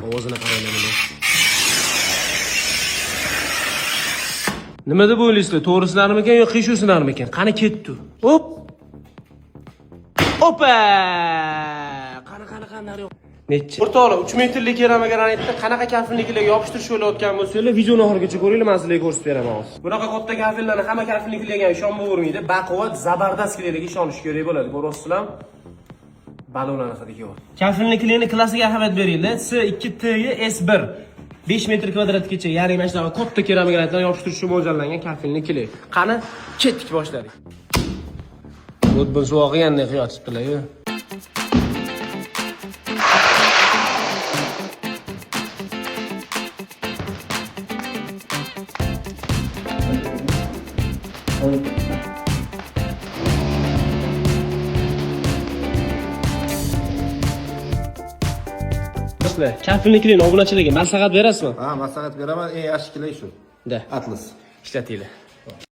Ovozini qaranglar buni. Nima deb o'ylaysizlar? To'g'ri sinarmikan yo qiyshuv sinarmikan? Qani ketdi. Hop. Opa! Qani, qani, qani, nari yoq. Nechi? O'rtoqlar, 3 metrli keramik granitni qanaqa kafelnikilarga yopishtirish o'ylayotgan bo'lsanglar, videoni oxirigacha ko'ringlar, men sizlarga ko'rsatib beraman hozir. Bunaqa katta kafellarni hamma kafelnikilarga ham ishonmavermaydi. Baquvvat, zabardast kelarga ishonish kerak bo'ladi. Ko'ryapsizlarmi? Balonlarni hidi kelyapti. Kafelni kleyni klassiga ahamiyat beringlar. C2T S1 5 metr kvadratgacha, ya'ni mana shunaqa katta keramik granitlarni yopishtirish uchun mo'ljallangan kafelni kley. Qani, ketdik, boshladik. O't buni suvog'iganday qiyotibdilar-yu. Kafelni kleyni obunachilarga maslahat berasizmi? Ha, maslahat beraman, eng yaxshi kley shu. Da. Atlas. Ishlatinglar.